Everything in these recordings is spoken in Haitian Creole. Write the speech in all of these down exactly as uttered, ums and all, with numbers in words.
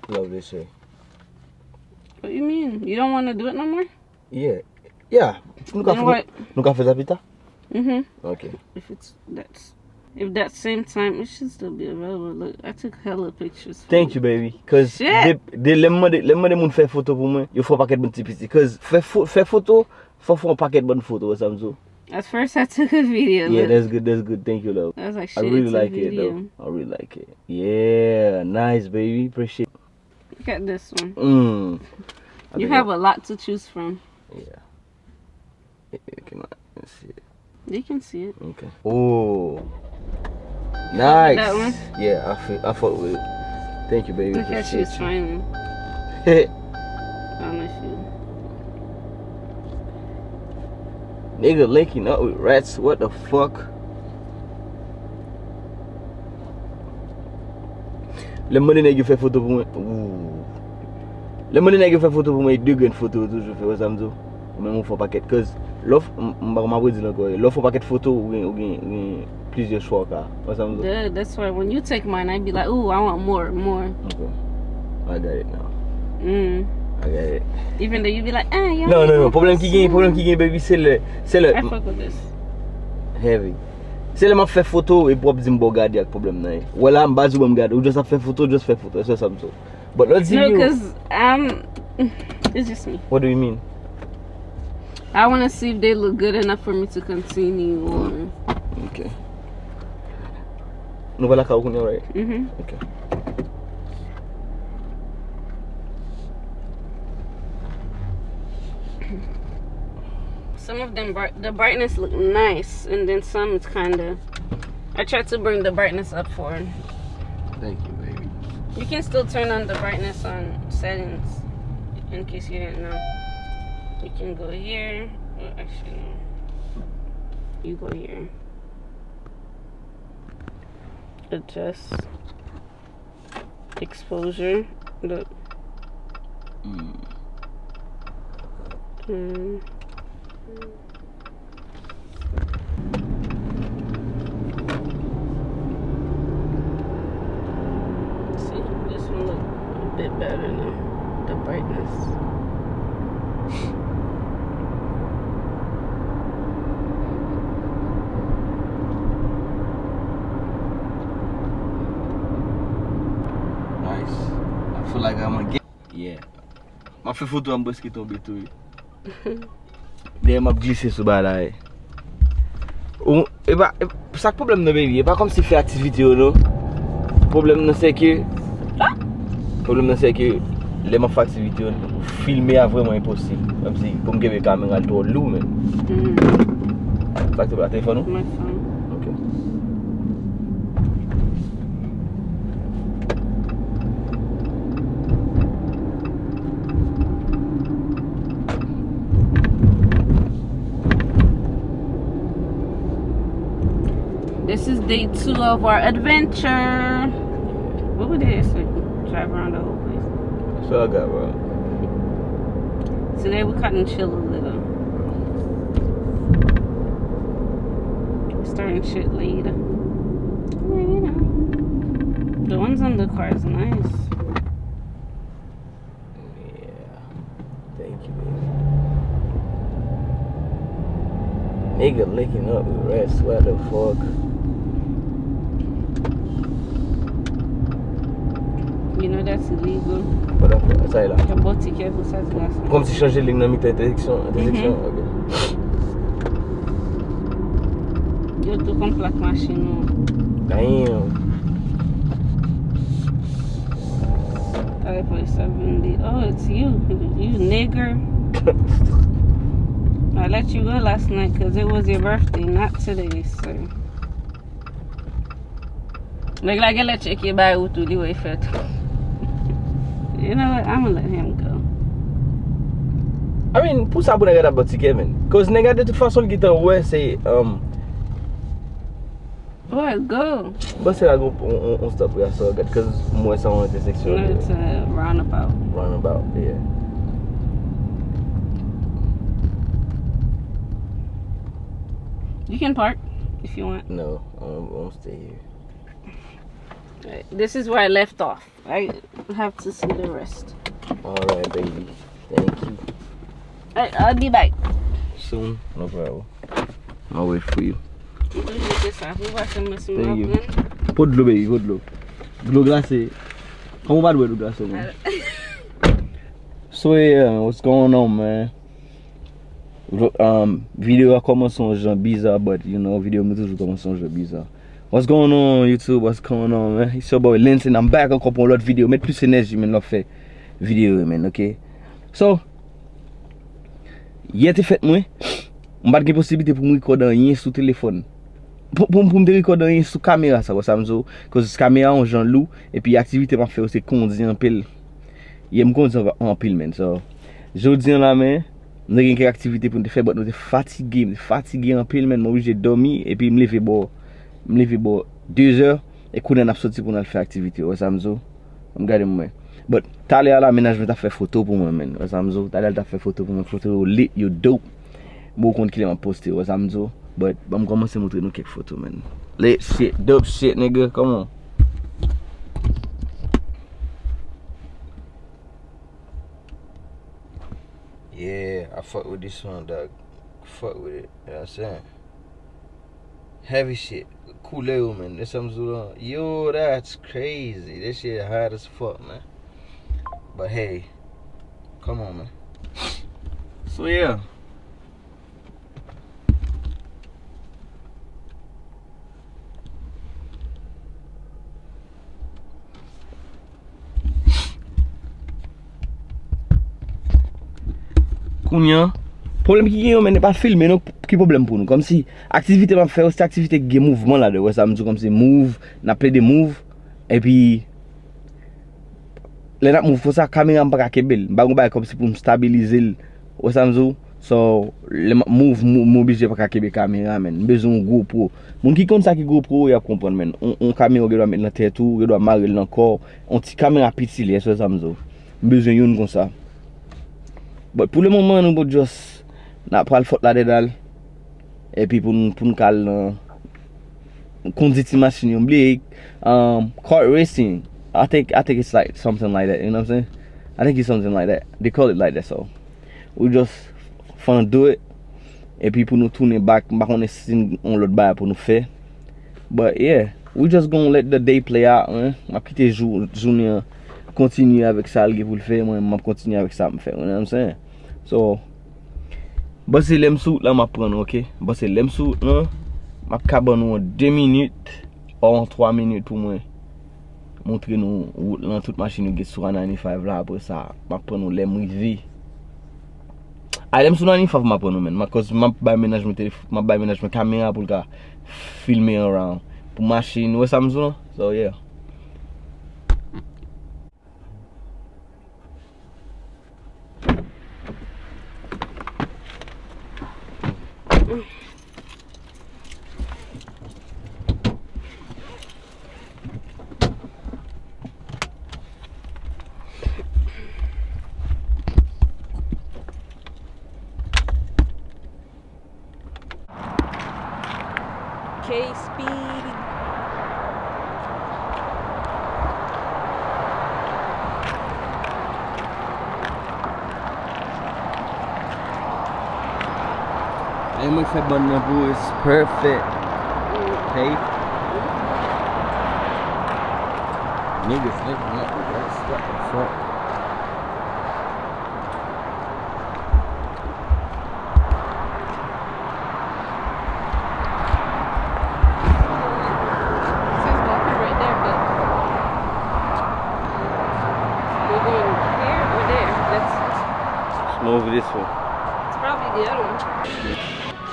Lovely, sir. What you mean? You don't want to do it no more? Yeah. Yeah. Nou ka Then fè, what? Nou ka fè sa pita? Mm-hmm. Okay. If it's that's if that same time, it should still be available. Look, I took hella pictures. Thank you, baby. Cause Shit. de, de lè m mande, lè m mande moun fè foto pou mwen, yo fè yon pakèt bann ti piti. Cause fè fo, fè foto, fò fè yon pakèt bann foto, wè sa m di w. At first, I took a video. Yeah, Look. That's good, that's good. Thank you, love. I was like, I shit, really it's like a it, video. Though. I really like it. Yeah, nice, baby. Appreciate it. Look at this one. Mm. I You think have I- a lot to choose from. Yeah. Yeah, come on. Let's see it. They can see it. Okay. Oh. Nice. That one? Yeah, I feel, I fuck with it. Thank you, baby. Look at you Appreciate you. smiling. Hey, I don't know if you. nigga linking up with rats. What the fuck? Lè m mande nèg yo fè foto pou mwen. Ooh. Lè m mande nèg yo fè foto pou mwen, e de grenn foto yo toujou fè, wè sa m di w. Ou menm ou fè yon pakèt. Cause lè w f-, m, m, m ap redi l ankò. Lè w fè yon pakèt foto, ou gen, ou gen, ou gen plizyè chwa w ka. Wè sa m di w. Duh, that's why when you take mine, I be like, ooh, I want more, more. Okay. I got it now. Mm. I got it. Even though you be like, ah, yeah. Non, non, non. Pwoblèm ki gen, pwoblèm ki gen, baby, se lè, se lè. I fuck with this. Heavy. Se lè m ap fè foto epi w ap di m bon gade ak pwoblèm nan ye. Wè la, m pa di w ban m gade. Ou just ap fè foto, just fè foto. Se sa m di w. But let's see No, you. Cause um, it's just me. What do you mean? I want to see if they look good enough for me to continue on. Okay. Nou pa lakay ou kounye a, right? Mm-hmm. Okay. Some of them, bright, the brightness look nice, and then some it's kind of. I tried to bring the brightness up for it. Thank you, baby. You can still turn on the brightness on settings, in case you didn't know. You can go here. Well, actually, no. You go here. Adjust exposure. Look. Mm. Mm. See, this one look a bit better now. The brightness. Nice. I feel like I'm a ga- Yeah. M ap fè foto a m prèske tonbe tou wi. Dèyè m ap glise sou bagay la wi. Ou, e pa, e, sa k pwoblèm nan, baby? E pa kòmsi fè aktivite yo non. Pwoblèm nan se ke Pwoblèm nan se ke lè m ap fè aktivite yo, filme a vrèman enposib. Menm si pou m kenbe kamera l twò lou men. Mm. Sa k te pral telefòn ou? My phone. Ok. This is day two of our adventure. What we did yesterday? Drive around the whole place. That's what I got, bro. Today we kinda chill a little. We starting shit later. Well, you know. The ones on the car is nice. Yeah. Thank you, baby. Nigga linking up with rats, what the fuck? You know that's illegal. What the fuck? Sa e la. Yo ba w tikè pou sa, ti gason. Kòmsi chanje liy nan mitan entèseksyon, entèseksyon. Mhm. Ok. Yo tou konn plak machin ou. Damn. Alright, for seventy. Oh, it's you. You nigger. I let you go last night 'cause it was your birthday, not today, so. Nèg la genlè tcheke bay ou tou, li wè e fèt. You know what? I'ma let him go. I mean, pou sa pou nèg la t ap ba w tikè, man. 'Cause nèg la de tout fason l gentan wè se, um, Boy, go. Bon, se la gon on, on, on stop wi, I saw, gad, 'cause m wè sa yon entèseksyon. No, it's a roundabout. Roundabout, yeah. You can park if you want. No, I won't, I won't stay here. This is where I left off. I have to see the rest. Alright, baby. Thank you. I, I'll be back. Soon. No problem. I'll wait for you. Mwen jete sa pou pase mwen sou map, man. Pot dlo, baby, pot dlo. Dlo glase. Kòman w pa dwe dlo glase, man? So, yeah, what's going on, man? Vlo- Um, videyo a kòmanse yon jan biza, but, you know, videyo mwen toujou kòmanse yon jan biza. What's going on, YouTube? What's going on, man? It's your boy Linton. I'm back ankò pou yon lòt videyo. Met plis enèji, man, lè w ap fè videyo yo, man, ok? So, yè te fèt mwen. M pa t gen posiblite pou m rekòd anyen sou telefòn. Pou, pou, pou m te rekòd anyen sou kamera sa, wè sa m di w. Cause kamera yon jan lou, epi aktivite m ap fè yo se kondi anpil. Yeah, m kondi anp- anpil, man. So, jodi an la, man, nou te gen kèk aktivite pou n te fè, but nou te fatige, m te fatige anpil, man. M oblije dòmi, epi m leve bò, m leve bò de zè, e kounye a n ap soti pou n al fè aktivite, wè sa m di w? M gade mwen. But, talè a la, mennaj mwen t ap fè foto pou mwen, man. Wè sa m di w? Talè a l t ap fè foto pou mwen, foto yo lit, yo dope. Bon, ou konn kilè m ap poste, wè sa m di w? But, ban m kòmanse montre nou kèk foto, man. Lit shit, dope shit, nigga, come on. Yeah, I fuck with this one, dog. Fuck with it, you know what I'm saying? Heavy shit. Koulè yo, man. That's what I'm doing. Yo, that's crazy. This shit hot as fuck, man. But hey, come on, man. So, yeah. Kounye a, pwoblèm ki gen yo, men, e pa filme, non, ki pwoblèm pou nou? Kòmsi, aktivite m ap fè yo, se aktivite ki gen mouvman ladan, wè sa m di w, kòmsi move, n ap plede move, epi, lè n ap move konsa, kamera m pa ka kenbe l. M pa gon bagay kòmsi pou m stabilize l. Wè sa m di w? So, lè m ap move, m, m oblije pa ka kenbe kamera, man. M bezwen yon GoPro. Moun ki konn sa ki GoPro, y ap konprann, man. On, on kamera ou gen dwa met nan tèt ou, ou gen dwa mare l nan kò w. On ti kamera piti li ye, wè sa m di w? M bezwen youn konsa. But pou le moman, nou bon just, n ap pral fòt ladèdal. Epi pou n, pou n ka al nan kondi ti machin yo, m bliye, um, kart racing. I think, I think it's like something like that, you know what I'm saying? I think it's something like that. They call it like that, so we just finna do it. Epi pou nou tounen back, m pa konnen si n gon lòt bagay pou nou fè. But yeah, we just gonna let the day play out, man. M ap kite jou, jounen an kontinye avèk sa l gen pou l fè, mwen, m ap kontinye avèk sa m fè, you know what I'm saying? So, Bon, se lè m sou wout la, m ap pran nou, ok? Bon, se lè m sou wout lan, m ap ka ban nou yon de minit, or yon twa minit pou mwen montre nou wout lan, tout machin yo gen sou a ninety-five la, apre sa, m ap pran nou lè m rive. A, lè m sou ninety-five, m ap pran nou, man. M a, cause m ap bay mennaj mwen telef-, m ap bay mennaj mwen kamera pou l ka filme around. Pou machin, ou wè sa m sou lan? So, yeah. K-Speed. Lè mwen fè bann nan pou it's perfect. Hey. Niggas, niggas, niggas, what the fuck? Says welcome right there, but we're going here or there? Let's Let's move this way. It's probably the other one.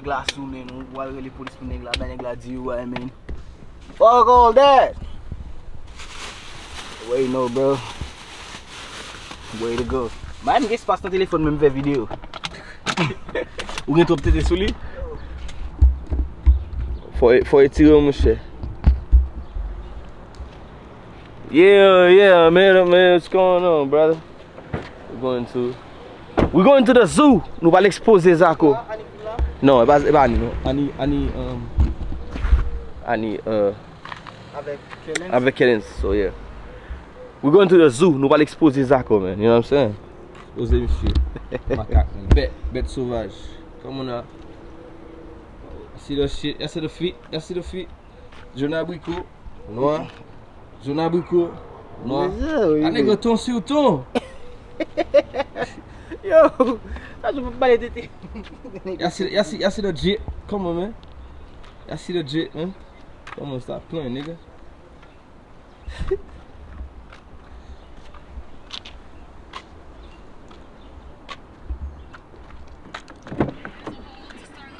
Glass ou, man, ou al rele polis pou nèg la, bay nèg la D U I, man. Fuck all that. Way no, bro. Way to go. Bay m espas nan telefòn mwen, m fè videyo. Ou gen twòp tete sou li? Fò, fò etire, monchè. Yeah, yeah, man, man, what's going on, brother? We're going to, we're going to the zoo. Nou pral ekspoze Zako. Non, e pa, e pa Ani, non. Ani, Ani, um, Ani, uh, avèk Kellen. Avèk Kellen, so yeah. We're going to the zoo. Nou pral ekspoze Zako, man. You know what I'm saying? Ekspoze misye. Makak, man. Bèt, bèt sovaj. Come on now. See the shit. Y'all see the feet? Y'all see the feet? Jòn abriko. Nwa. Jòn abriko. Nwa. Mezanmi. A nèg yo ton sou ton. Yo, sa tou pale tete. Y'all see, y'all see, y'all see the jit? Come on, man. Y'all see the jit, man. Come on, stop playing, nigga.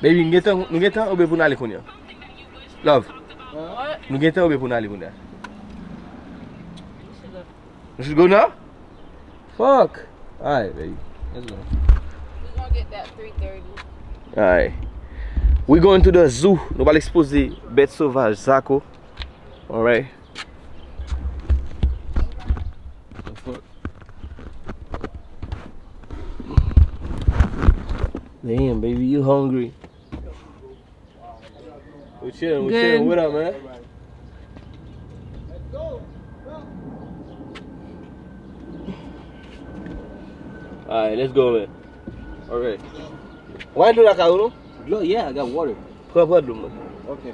Baby, nou gentan, nou gentan oubyen pou n ale kounye a? Love. Nou gentan oubyen pou n ale kounye a? We should go now? Fuck. Alright, baby. Let's go. We gonna get that three thirty. Alright. We going to the zoo. Nou pral ekspoze bèt sovaj, Zako. Alright. The fuck? Damn, baby, you hungry. We chilling, we chilling. Good. What up, man? Alright, let's go, man. Alright. Why do that, Kaoru? Dlo, yeah, I got water. Pran, pran dlo, man. Ok.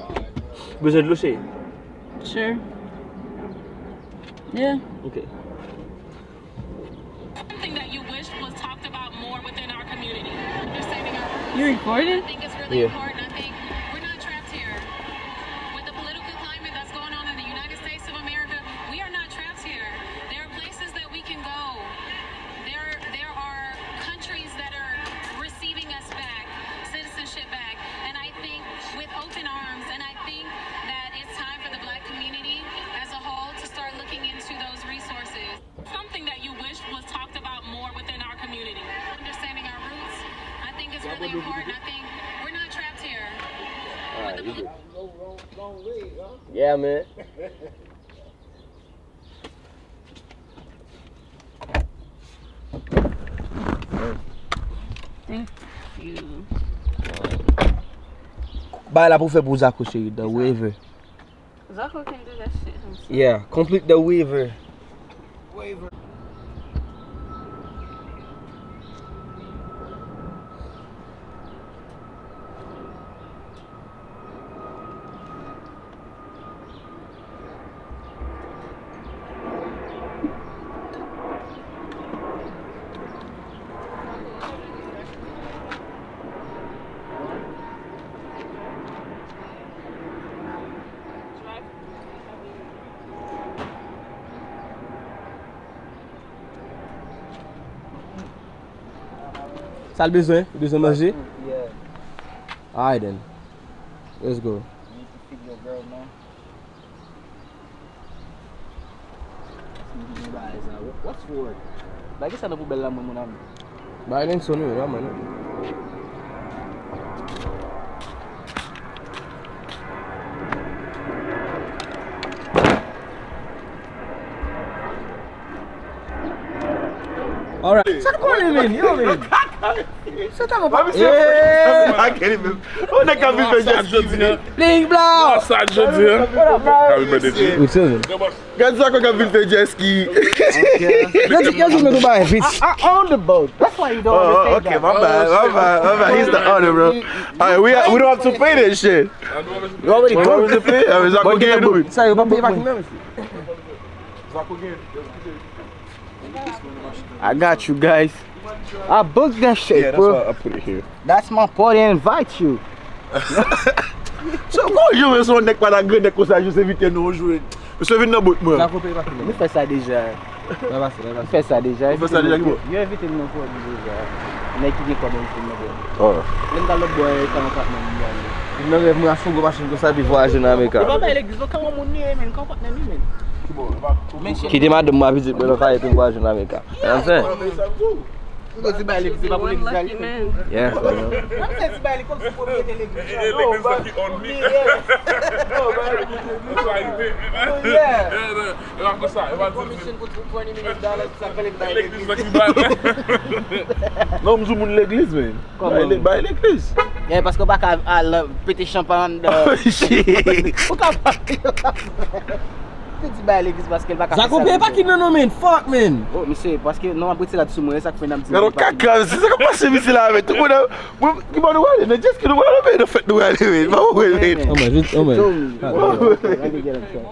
Bezwen dlo, cheri? Sure. Yeah. Ok. Something that you wish was talked about more within our community. Understanding our roots. You recording? I think it's really important. I think we're not trapped here. With the political climate that's going on in the United States of America, we are not trapped here. There are places that we can go. There, there are countries that are receiving us back, citizenship back. And I think with open arms, and I think that it's time for the black community as a whole to start looking into those resources. Something that you wish was talked about more within our community. Understanding our roots, I think it's really important. I think we're not trapped here. Alright, you good. Yeah, man. Thank you. Bagay la pou fè pou Zako, cheri, the waiver. Zako can do that shit himself. Yeah, complete the waiver. Sa l bezwen? Li bezwen manje? Yeah. Alright then. Let's go. You need to feed your girl, man. What's word? Bagay sa nan poubèl la, mwen, mon ami. Bagay Lenson wi, la, mwen. Alright. Sa nou konnen, men, yo, men. Sa ta konpa. Yeah. I can't even. On nèg ka vin fè jet ski, man. Bling bla. Sa jodi a. Happy birthday to you. Gad sa, kòk ap vin fè jet ski. Yo di, yo di nou tou bay vit. I, I own the boat. That's why you don't understand. Oh, okay, my bad, my bad, my bad. He's the owner, bro. Alright, we, we don't have to pay this shit. You already broke. We don't have to pay. Zako gen nou. Sa yo pa peye pa ki menm. I got you guys. I booked that shit, bro. Yeah, that's why I put it here. That's my party, I invite you. So, kòman yon nèg pa ta grandèt konsa jis envite nou yon jou? Misye vin nan bout mwen. Sa koupe pa fini. Nou fè sa deja. Mwen pase, mwen pase. Nou fè sa deja. Nou fè sa deja, ki bò? Yo envite m nan pwòd deja. Nèg ki gen kòb envite m nan pwòd. Oh. Lè m t al lòt bò, e ka yon patnè m ale. Nan rèv mwen, a fon gwo machin konsa, epi vwayaje nan Amerika. Li pa bay legliz, non, ka yon moun li ye, men, ka yon patnè m li, men. Kite madanm mwen, pitit mwen, nan kay, epi m vwayaje nan Amerika. You know what I'm saying? Ou di bay legliz, se pa pou legliz la li ye. Yeah, man. Mwen se di bay li kòm si pwopriyete legliz la. E legliz la ki own li. Yeah. E pa konsa, e pa di. Legliz la ki bay. Non, m di moun legliz, men. Kòman? Bay le-, bay legliz. Yeah, paske w pa ka al pete chanpay anndan. Ou ka pale, ou ka pale. Te di bay legliz paske l pa ka fè sa. Zako peye pakin nan non, men. Fuck, men. Oh, misye, paske non, m ap retire rad sou mwen, e sa k fè n ap di. Gade yon kaka, se sa k ap pase misye la, men. Tout moun, mwen, ki bò nou prale? Nan jet ski nou prale, men, nan fèt nou prale, men. Pa mwen, men. Oh, man, just, oh, man. Let me get up, sir.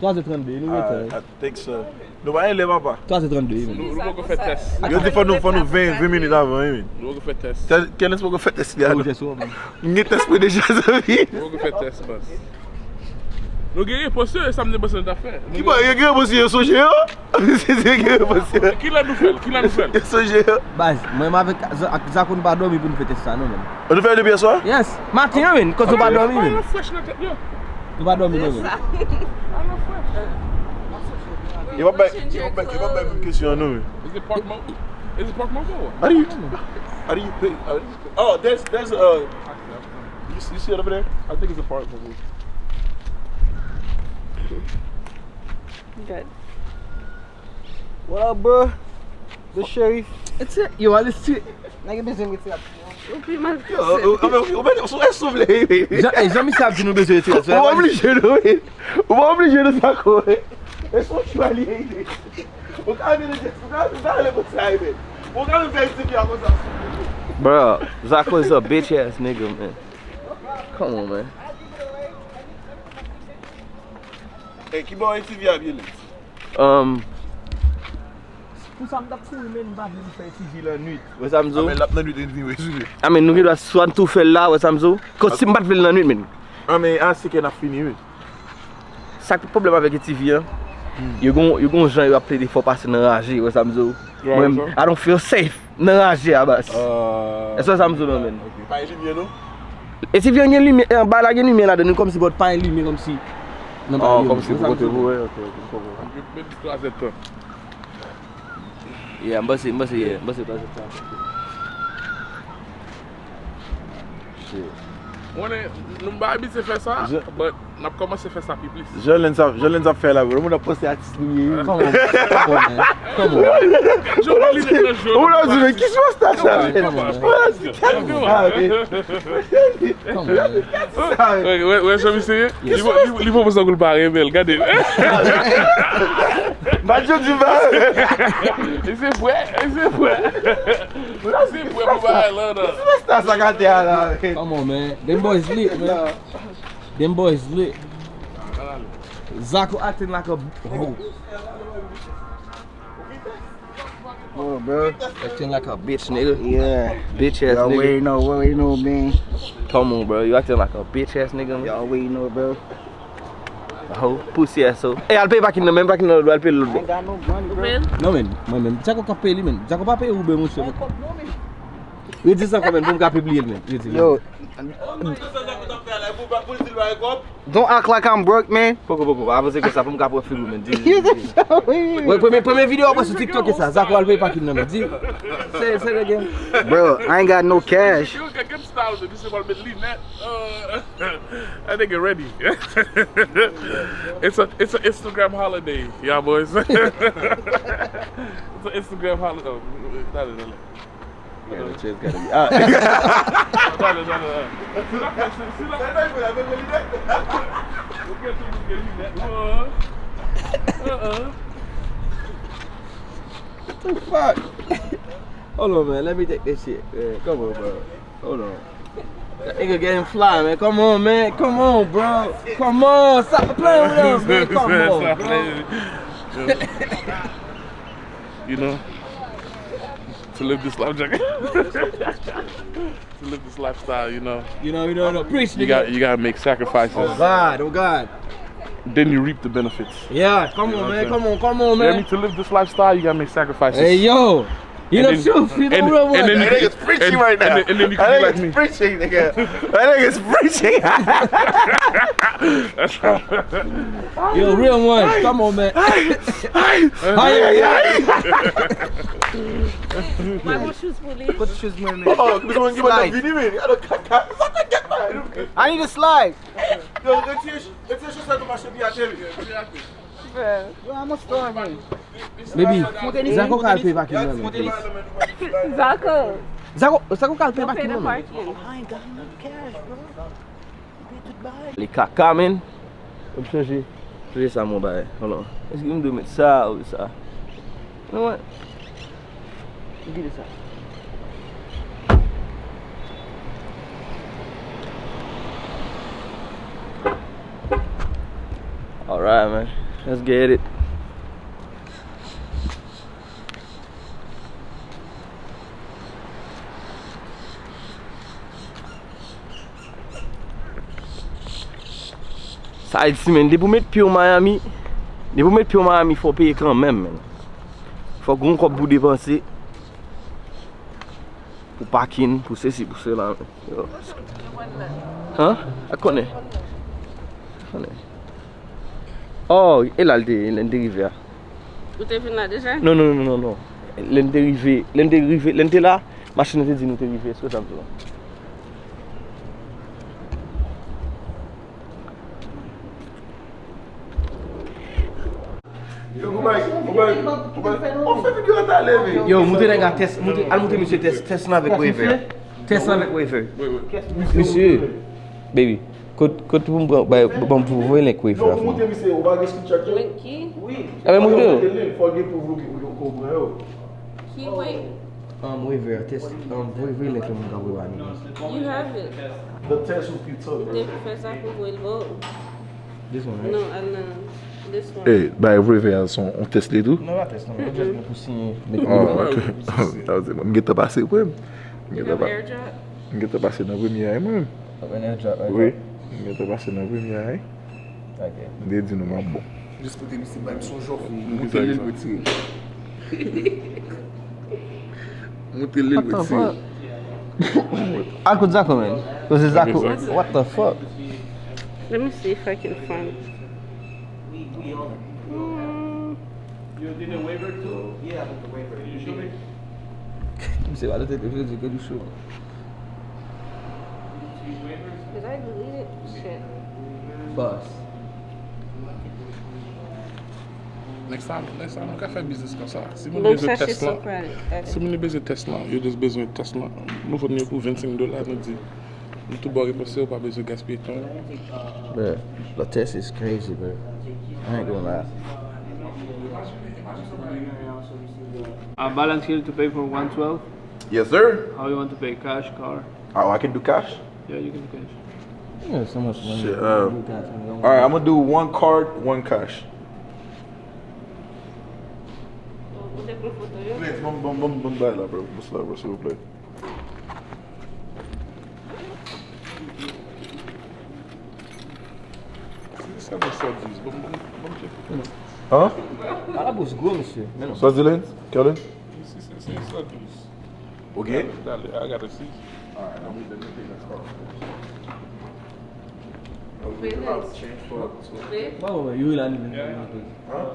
Twa zè trannde, nou gentan. I think so. Nou pa gen lè, papa. Twa zè trannde, wi, men. Nou, nou poko fè tès. Yo di fò nou, fò nou ven, ven minit avan, wi, men. Nou poko fè tès. Tè-, Kenneth poko fè tès li a, non. Ou tès ou, men. M gen tès mwen deja, zanmi. Nou poko fè tès, baz. Nou gen repons yo, e sa m te panse nou ta fè. Ki bò, yo gen repons yo, yo sonje yo? Se gen repons yo. Kilè nou fè l? Kilè nou fè l? Yo sonje yo. Baz, mwen menm avèk, ak Zako nou pa dòmi pou nou fè tès sa, non, men. Nou fè l depi yèswa? Yes. Maten an, men, kote nou pa dòmi, men. Yo pa nan fresh nan tèt yo. Nou pa dòmi, non, men. Yo pa bay, yo pa bay, yo pa bay moun kesyon an, non, men. Is it pork mo-, is it pork mobile? How do you, how do you pay? How do you pay? Oh, there's, there's, uh, you, you see it over there? I think it's a pork mobile. Good. What up, bro? The sheriff. It's it. Yo, all this shit. Nèg bezwen retire. Ou pi mal pase. Yo, ou, ou, ou, ou, ou, ou, ou, ou, ou, Jan, ey, jan misye ap di nou bezwen retire. Ou pa oblije, non, men. Ou pa oblije, non, Zako, men. E son chwa li ye, men. Ou ka vin, ou ka, ou ka ale konsa, men. Ou ka vin fè ti fi a konsa. Bro, Zako is a bitch ass nigga, man. Come on, man. Ey, ki bò e ti fi a ap ye, Lens? Um, Pou sa m t ap kouri, men m pa vle m fè T V lannwit. Wè sa m di w? A, men l ap lannwit, li vin rezoud. A, men nou gen dwa swa n tou fè l la, wè sa m di w? Kot si m pa t vle l lannwit, men. A, men a sèk n ap fini, wi. Sa k pwoblèm avèk T V an? Hmm. Yo gon, yo gon jan yo ap plede fè w pase nan raje, wè sa m di w? Mwen, I don't feel safe nan raje a, baz. Ah. Èske w wè sa m di w, non, men? Ok. Pa gen limyè, non? E T V an gen limyè, anba la gen limyè ladan l, kòmsi bòt pa gen limyè, kòmsi nan pa gen limyè. Oh, kòmsi pou kote pou wè, ok, ok, m konprann. Met, met twazèt tan. Yeah, m panse, m panse, yeah, m panse pa se sa. Shit. Mwen, nou pa abitye fè sa, but n ap kòmanse fè sa pi plis. Jan Lens ap, jan Lens ap fè la, bro. Moun ap panse atis li ye. Come on, come on, man. Come on. Ou la di, men ki sou sta sa, men? Ou la di, kèt sa, men. Come on, man. Wè, wè, wè jan misye ye? Li, li, li pran pou sa kou l pa renmen l, gade. Match yo di ba. Li se frè, li se frè. Li se frè pou bagay lan nan. Superstar sa k atè a la. Come on, man. Dem boys lit, man. Dem boys lit. Zako acting like a hoe. Oh, bro. Acting like a bitch, nigga. Yeah. Bitch ass nigga. Y'all already know, already know, man. Come on, bro. You acting like a bitch ass nigga, man. Y'all already know, bro. Ho, pussy ass hoe. Ey, al peye pakin nan, men pakin nan lòt bò, al peye lòt bò. I ain't got no money, bro. Non, men, mwen menm. Zako k ap peye li, men. Zako pa peye Uber, monchè, men. Redi sa ankò, men, pou m ka pibliye l, men. Redi. Yo. Don't act like I'm broke, man. Poko, poko, pa avanse konsa pou m ka pran figi w, men. Di, di, di. Wè, premye, premye videyo w ap wè sou TikTok e sa. Zako al peye pakin nan, men. Di, say, say it again. Bro, I ain't got no cash. That nigga ready. It's a, it's a Instagram holiday, y'all boys. It's a Instagram holiday. Oh, dale, dale. Yeah, the chair's gotta be out. Dale, dale, dale. Uh-uh. What the fuck? Hold on, man. Let me take this shit, man. Come on, bro. Hold on. That nigga getting fly, man. Come on, man. Come on, bro. Come on. Stop playing with us, man. Come on, bro. You know, to live this life, to live this lifestyle, you know. You know, you know, you know. Preach, nigga. You got, you gotta make sacrifices. Oh God, oh God. Then you reap the benefits. Yeah, come on, man. Come on, come on, man. To live this lifestyle, you gotta make sacrifices. Hey, yo. You know, truth, you know, real one. That nigga's preaching right now. And then you can be like me. Preaching, nigga. That nigga's preaching. Yo, real one. Come on, man. Ay, ay, ay. Mwen gon shoes pou li. Kote shoes mwen, men? Oh, ki bezwen gen mwen vini, men. I need a slide. Yo, retire, retire chosèt ou mache pi ateri. Yo, I'm a star, man. Baby, Zako ka al peye pakin nan men, please. Zako. Zako, Zako ka al peye pakin nan men. I ain't got no cash, bro. You pay tout bagay. Li kaka, men. M chanje. Chanje sa mwen bay. Hold on. Èske m dwe met sa ou sa? Non, mwen. Gide sa. Alright, man. Let's get it. Sa iti, men, depi w met pye w Miami, depi w met pye w Miami, fò w peye kanmenm, men. Fò w gen yon kòb pou depanse. Pou pakin, pou sesi, pou sela, men. Yo. Han? A konnen. Konnen. Oh, e la l te, lè n te rive a. Ou te vin la deja? Non, non, non, non, non. Lè n te rive, lè n te rive, lè n te la, machin nan te di nou te rive, se sa m di w la. Yo, ou bay, ou bay, ou bay. Ou fè videyo a talè, men. Yo, moute nèg la tès, moute, al moute misye tès, tès lan avèk waiver. Tès lan avèk waiver. Misye, baby, kot, kot pou m pran, bay, ban m pou voye link waiver a pou mwen. Link ki? Wi. Ebyen, moute yo. Fò gen pou vlog pou yo konprann yo. Ki waiver? Um, waiver, tès, um, voye, voye link la pou mwen ka voye ba nou. You have it. The test will be tough, bro. Ou te fè sa pou voye l ba w. This one, right? Non, al nan this one. Ey, bay waiver a se yon tès li tou? Non, pa tès non, mwen just gen pou siyen. Oh, ok. M gentan pase pou mwen. You have airdrop? M gentan pase nan premye a mwen. Open airdrop, airdrop. Wi, m gentan pase nan premye a. Ok. M te di nou m ap bon. Jis kote misye bay m son jòf, m monte li l retire. Monte li l retire. Al kot Zako, man. Koze Zako. What the fuck? Let me see if I can find. Hmm. You did a waiver too? Yeah, I did the waiver. Can you show me? Misye pa tete, misye di ke li cho. Did you waivers? Did I delete it? Shit. Boss. Next time, next time, nou ka fè biznis konsa. Si moun bezwen tès lan, si moun bezwen tès lan, yo just bezwen tès lan. Nou vann yo pou vennsenk dola, nou di, nou tou ba w reponse, ou pa bezwen gaspiye tan. Bro, the test is crazy, bro. I ain't gonna lie. A balance here to pay for one twelve? Yes, sir. How you want to pay? Cash, card? Oh, I can do cash. Yeah, you can do cash. Yeah, so much money. Shit, uh, all right, I'm gonna do one card, one cash. Ou te pran foto yo? Please, ban m, ban m, ban m, ban m bay la, bro. Ban m la, bro, silvouplè. Se sèlman sèt douz. Ban m, ban m, ban m tcheke. Hein? Ala bous gwo, mesye. Men non. Swaziland? Kevin? Si, se, se sèt douz. Ok. Dale, I gotta see. All right, let me, let me take that card. Wè, wè, wè, yo la ni menm. Huh?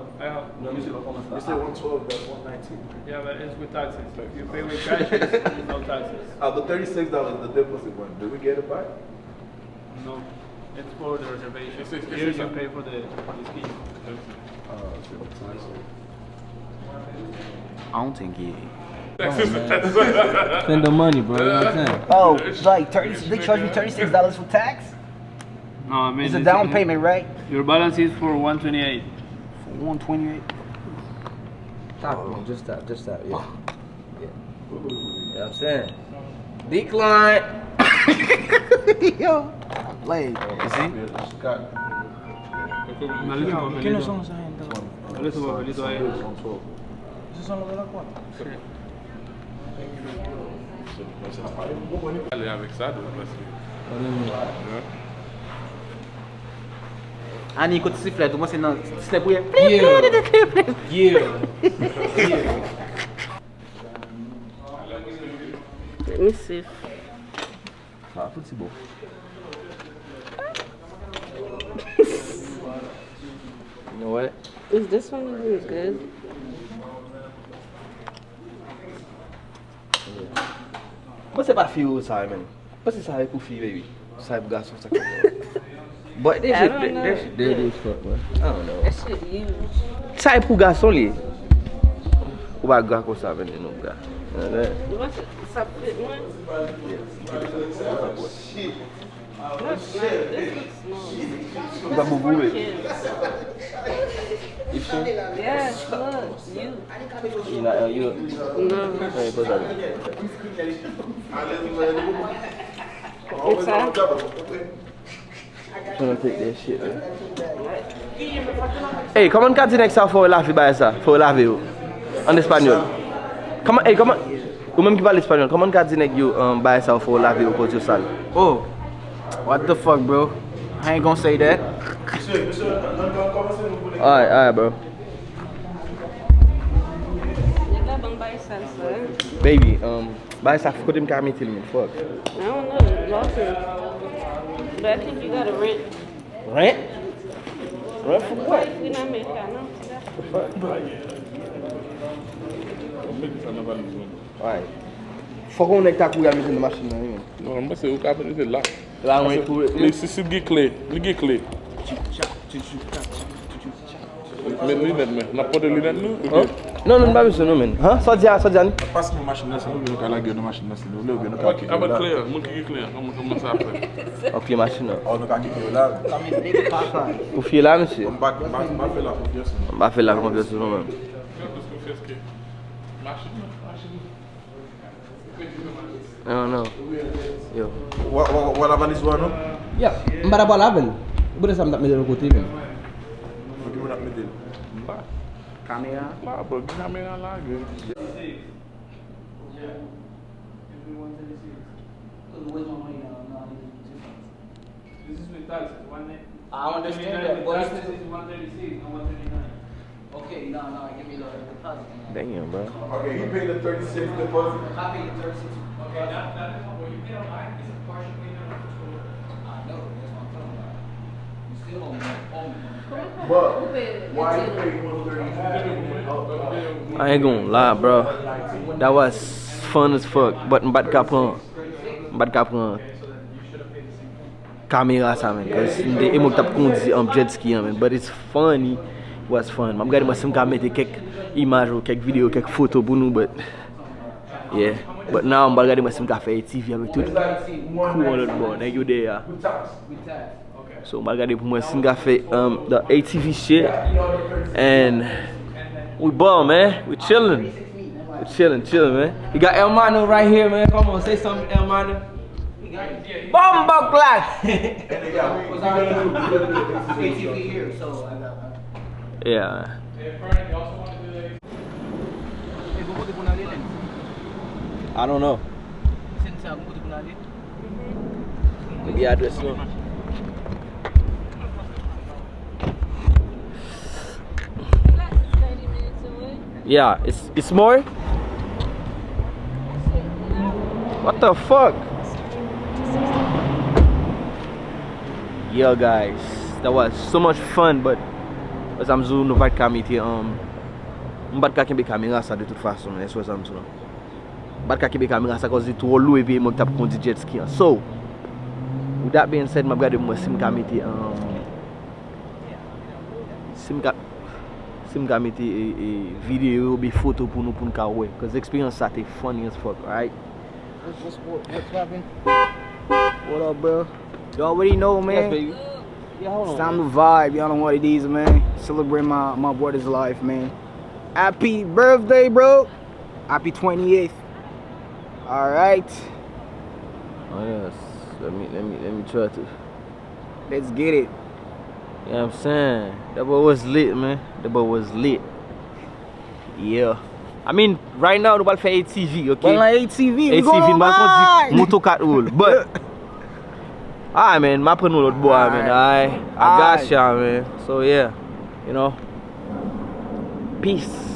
No, you said, you said one twelve, that's one nineteen. Yeah, but it's with taxes. If you pay with cash, it's, it's no taxes. Ah, the thirty-six dollars, the deposit one. Do we get it back? No, it's for the reservation. Here you pay for the, the scheme. I don't think he. Spend the money, bro. You know what I'm saying? Oh, like thirty. They charge you thirty-six dollars for tax? No, I mean, it's a down payment, right? Your balance is for one twenty-eight. For one twenty-eight. Tap, man, just tap, just tap, yeah. Yeah. You know what I'm saying? Decline. Yo, I play. You see? Yo, que no son esa gente. Eso son los de la cuarta. Ale avèk sa, tou, paske. Ani, kote siflèt ou? Mwen se nan siflèt pou ye. Yeah. Yeah. Yeah. Let me see. Ah, fout ti bon. You know what? Is this one even good? Mwen se pa fi ou sa, men. Mwen se sa e pou fi, baby. Sa e pou gason, sa ki. But that shit, that, that shit dirty as fuck, man. I don't know. That shit huge. Sa e pou gason li. Ou pa gra konsa, men nou gra. You know that? Mwen se, sa fit mwen. Shit. That's nice. This looks small. This is for kids. You sure? Yes, look, you. You not, uh, you. No. Hey, put that in. It's a. Tryna take that shit, man. Ey, kòman n ka di nèg sa fò yo lave bagay sa? Fò yo lave yo. An espanyòl. Kòman, ey, kòman, ou menm ki pale espanyòl, kòman n ka di nèg yo, um, bagay sa fò yo lave yo koz yo sal? Oh, what the fuck, bro? I ain't gonna say that. Alright, alright, bro. Nèg la ban m bagay sal sa. Baby, um, bagay sa kote m ka mete l, men, fuck. I don't know, lost it. But I think you gotta rent. Rent? Rent for what? Li nan America, non? The fuck? Alright. Fòk yon nèg ta kouri al mete l nan machin nan, wi, men. Non, mwen se ou ka mete la. La, mwen pou. Li, si, si l gen kle, li gen kle. Men linèt mwen, n ap pote linèt nou? Hàn? Non, non, n pa bezwen, non, men. Hàn? Sa w di a, sa w di a, ni? Pas nou machin nan, si nou vle, nou ka lage yo nan machin nan, si nou vle, oubyen nou ka kite yo la. Kle a, moun ki gen kle a, kòman, kòman sa ap fè? Ok, machin nan. Oh, nou ka kite yo la. Ou fye la, mesye? M pa, m pa, m pa fè la konfyans, non. M pa fè la konfyans, non, menm. Fè plis konfyans ke machin nan, machin nan. Non, non. Yo. Ou wè, ou wè, ou wè lavaliz ou an, non? Ya, m pa ta pral avè l. Ou panse sa m t ap mete l yon kote, menm. Pou ki moun ap mete l? M pa. Kamera. La, bro, gen kamera la, gen. This is with taxes, one ninety. I understand that, but it's taxes is one thirty-six, no one thirty-nine. Okay, no, no, give me the deposit. Damn, bro. Okay, you paid the thirty-six deposit? I paid the thirty-six. Okay, that, that is, well, you paid on mine, it's a partial payment on the total. I know, that's what I'm talking about. You still owe me, owe me money. But why you pay one thirty-nine? I ain't gonna lie, bro. That was fun as fuck, but m pa t ka pran, m pa t ka pran kamera sa, man, cause m te, e mwen ki t ap kondi, um, jet ski an, man, but it's funny, it was fun. M ap gade mwen si m ka mete kèk imaj ou kèk videyo, kèk foto pou nou, but, yeah. But now, m pral gade mwen si m ka fè A T V avèk tout crew an lòt bò, nèg yo dèyè a. So, m pral gade pou mwen si m ka fè, um, the A T V shit. And we ball, man. We chillin'. We chillin', chillin', man. You got Hermano right here, man. Come on, say something, Hermano. Bomboclaat! Yeah. I don't know. Maybe address no. Yeah, it's, it's more. What the fuck? Yeah, guys, that was so much fun, but wè sa m di w, nou pa t ka mete, um, m pa t ka kenbe kamera sa de tout fason, man. That's what I'm saying. M pa t ka kenbe kamera sa, cause li twò lou, epi e mwen ki t ap kondi jet ski an. So, with that being said, m ap gade pou mwen si m ka mete, um, si m ka, si m ka mete, e, e, videyo oubyen foto pou nou, pou n ka wè. Cause eksperyans sa te funny as fuck, alright? What's, what's, what, what's poppin'? What up, bro? You already know, man. Yes, baby. Yeah, hold on. It's time to vibe. Y'all know what it is, man. Celebrate my, my brother's life, man. Happy birthday, bro. Happy twenty-eighth. Alright. Oh, yes. Let me, let me, let me try to. Let's get it. You know what I'm saying? That boy was lit, man. That boy was lit. Yeah. I mean, right now, nou pral fè A T V, ok? Pral nan A T V, we gonna ride! A T V, nou pral kondi motokat roule, but Alright, man, m ap pran nou lòt bò a, man. Alright. Alright. I got y'all, man. So, yeah. You know. Peace.